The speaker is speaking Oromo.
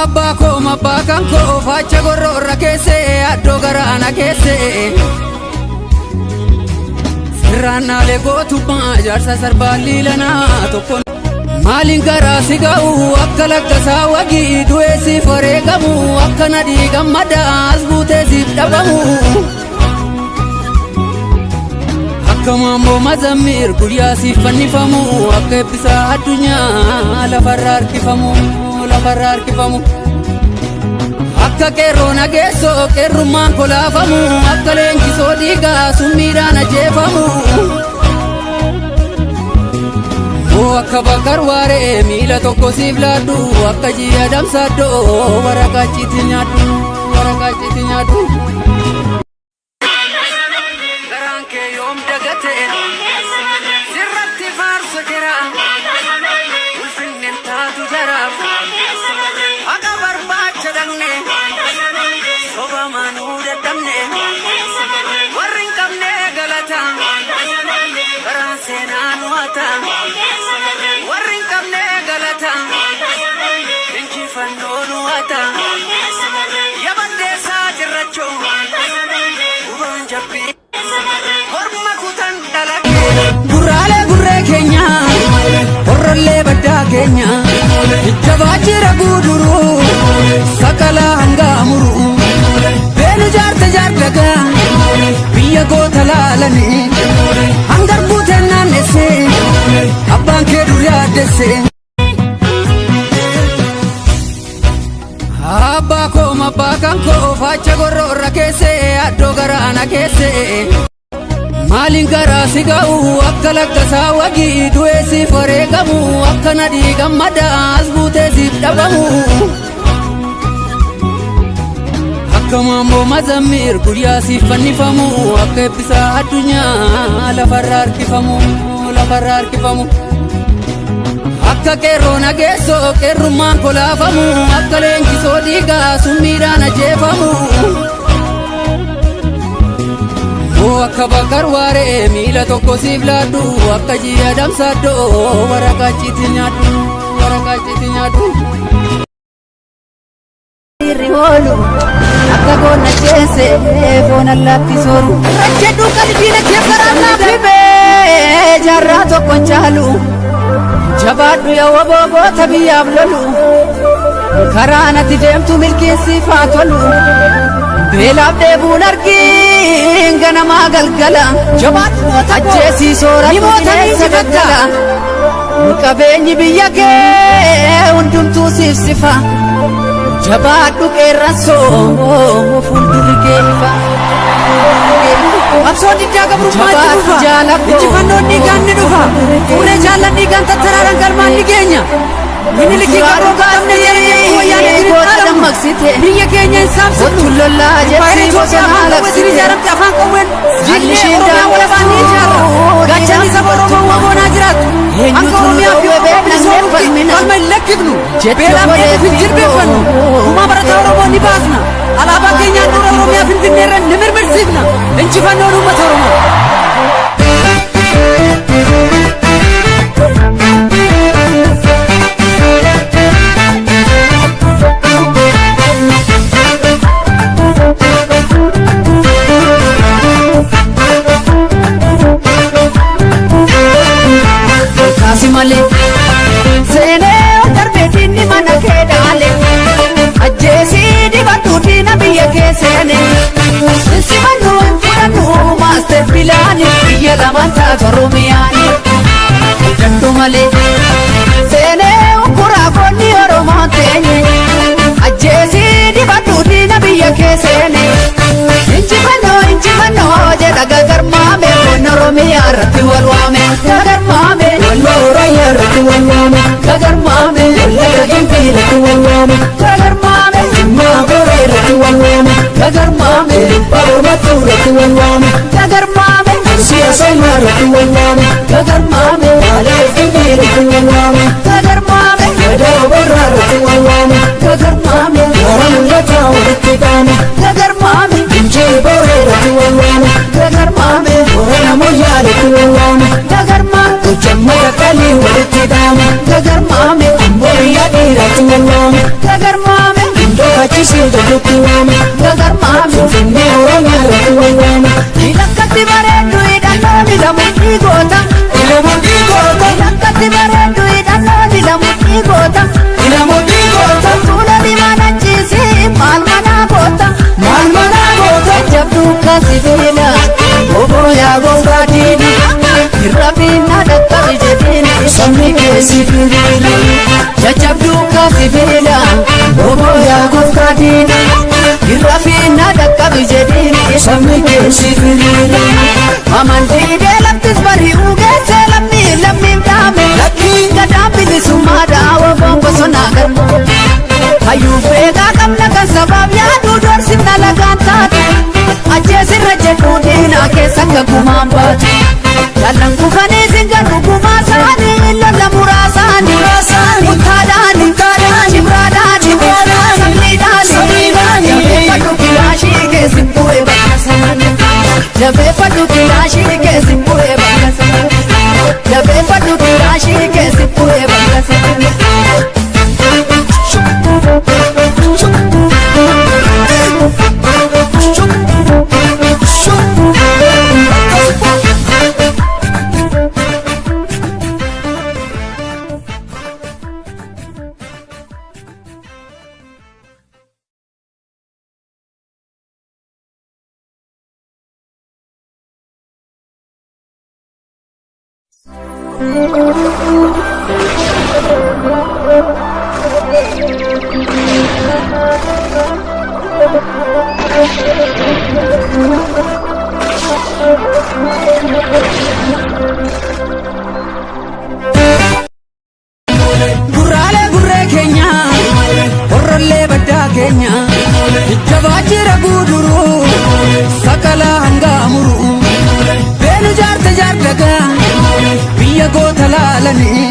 Abbaa koo mabbaa kan koo faacha gorroorra keessee addoo garaana keessee. Sirraannaalee gootummaa jaarsa sarbaan liilanaa tokko. Maaliin karaa si ga'u akka lakkasaa wagii du'ee siif wareegamu akka nadhii gammadaa as buutee siif dhabamu. Akka maammoo mazammiir guyyaa siif fannifamu akka eebbisaa addunyaa lafarra harkifamu lafarra harkifamu. Akka qeerroo nageessoo qeerrummaan kolaafamu akka leenjisoo dhiigaa summiidhaan ajjeefamu. Oo akka bakar waaree miila tokko siif laaddu akka ji'a damsaaddoo waraqaa ciiti nyaadhu waraqaa ciiti nyaadhu. Garaan kee yoom dagate sirratti faarsa jira ulfinnen taatu jaraaf haqa barbaacha dhaqne soba maanuu dadhabne warri hin qabne galata garaan seenaa nu hata warri hin qabne galata injifannoo nu hata yabaddeessaa jirrachuu gubaan jabbii morma kutan dhalate. Gurraalee gurree keenya horrollee baddaa keenya jabaa jira guuduruu sakalaa hangaa muruu beenu jaarta jaardagaa biyya goota laalanii hangar buuteen naannessee abbaan kee dur yaaddesse. Abbaa koo mabbaa kan koo faacha gorroorra keessee addoo garaana keessee. Maaliin karaa si ga'u akka lakkasaa wagii du'ee siif wareegamu akka nadhii gammadaa as buutee siif dhabamu. Akka maammoo mazammiir guyyaa siif fannifamu akka eebbisaa addunyaa lafarra harkifamu lafarra harkifamu. Akka qeerroo nageessoo qeerrummaan kolaafamu akka leenjisoo dhiigaa summiidhaan ajjeefamu. Oo akka bakar waaree miila tokko siif laaddu akka ji'a damsaaddoo waraqaa ciiti nyaadhu waraqaa ciiti nyaadhu. Dhiirri hoolu akka goonna ceese foon allaatti sooru. Rajjedhuu qalbii na keessa Dhibee jaarraa tokko hin caalu. Jabaadhu yaa waboo goota biyyaaf lolu. Karaa natti deemtu milkiin siif haa tolu. Beelaaf dheebuun argiin ganamaa galgala. Jabaadhu goota koo. Ajjeesii soora Ni moota ni injifatta. daggala. Qabeenyi biyya kee hundumtuu siif sifa. Jabaadhu qeerransoo fuuldurri kee ifa. Qabsoon diddaa gabrummaa itti Jabaadhu fufa. jaalakko. Injifannoon dhiigaan ni dhufa. Fuulee jaallan dhiigaan tattaraaran galmaan ni geenya. Minilikii gabroo qabne jala deemtu wayyaanee jiru Goota dhaalamu. dammaqsite. Biyya keenya hin saamsifnu. Ottu lollaa Impaayera jetti Itoophiyaa bosonaa afaan qawweetiin labsite. ijaaramte afaan qawween Haalli jiillee isheen Oromiyaa walabaan ni ijaarra. Gaachanni saba Oromoo waboonaa jiraatu. Hanga Eenyutu Oromiyaa fi dhowwee Oromoo beeknannee bilisoomutti falmina. falma hin lakkifnu. Jechi Beelaaf dheebuuf hin jilbeeffannu. Gumaa barataa Oromoo ni baasna. Alaabaa keenyaan dura Oromiyaa Finfinnee irra ni mirmirsiifna. Injifannoon uummata Oromoo. Kaasi malee seenee darbee diinni mana kee dhaale ajjeesii dibadhu diina biyya kee seene simannu hin fudhannu maaster pilaani biyya lamaan taatu Oromiyaani dadhu malee seenee ukkuraa goonni Oromoon teenye ajjeesii dibadhu diina biyya kee seene injifannoo injifannoo jedha gagarmaame goonni Oromiyaa irratti wal waame gagarmaame Walla Oromiyaa irratti wal waame. gagarmaame Wallagga Gimbii irratti wal waame. gagarmaame Jimmaa Booree irratti wal waame. gagarmaame Baromattuu irratti wal waame. gagarmaame Siyaasa himaa irratti wal waame. gagarmaame Baalee Gimbii irratti wal waame. gagarmaame Gadaa Oborraa irratti wal waame. gagarmaame Gara mul'ataa walitti qaame. gagarmaame Injii Booree irratti wal waame. gagarmaame Boorana Moyyaa irratti wal waame. gagarmaame Gojjamma Qaqqalii walitti qaame. gagarmaame Booyyaa dhiiratti wal waame. gagarmaame. Arsii jajjuutti waame. Gagarmaami. Finfinnee Oromiyaa irratti wal waame. Lakkatti bareeddu hidhannoo dilamu dhiigoota. Ilamu dhiigoota. Lakkatti bareeddu hidhannoo dilamu dhiigoota. Ilamu dhiigoota. Fuula limaan achiisi maal manaa goota. Maal manaa goota. Jabduu kaasibiila obbo yaa gooftaa diina. Irra dhaqqabi jedhiini. Sabni keessi firiira. Jajjabduu kaasibiila obbo yaa gooftaa diina. Irra dhaqqabi jedhiini. Sabni keessi firiira. Amantiidee laftis bari'uu geessee lammii lammiin dhaame. Lakkii. Gadaan bilisummaa daawwa bosonaa garbu. Hayyuu beekaa qabna kan sabaaf yaaduu doorsifna lagaan taate. Ajjeesirra jedhuu diinaa keessa akka gumaan baatu. Jallan kufanii singan gumaa isaanii lola muraasaanii. Murtaadhaani. Cimraadhaani. Sabniidhaani. Jabeeffadhu kilaashii keessi bu'ee bakka isaanii. Jabeeffadhu kilaashii keessi bu'ee bakka isaanii. Jabeeffadhu kilaashii keessi bu'ee bakka isaanii. Gurraalee gurree keenya horrollee baddaa keenya jabaa jira guuduruu sakalaa hanga muru beenu jaarte jaardagaa biyya goota laalanii.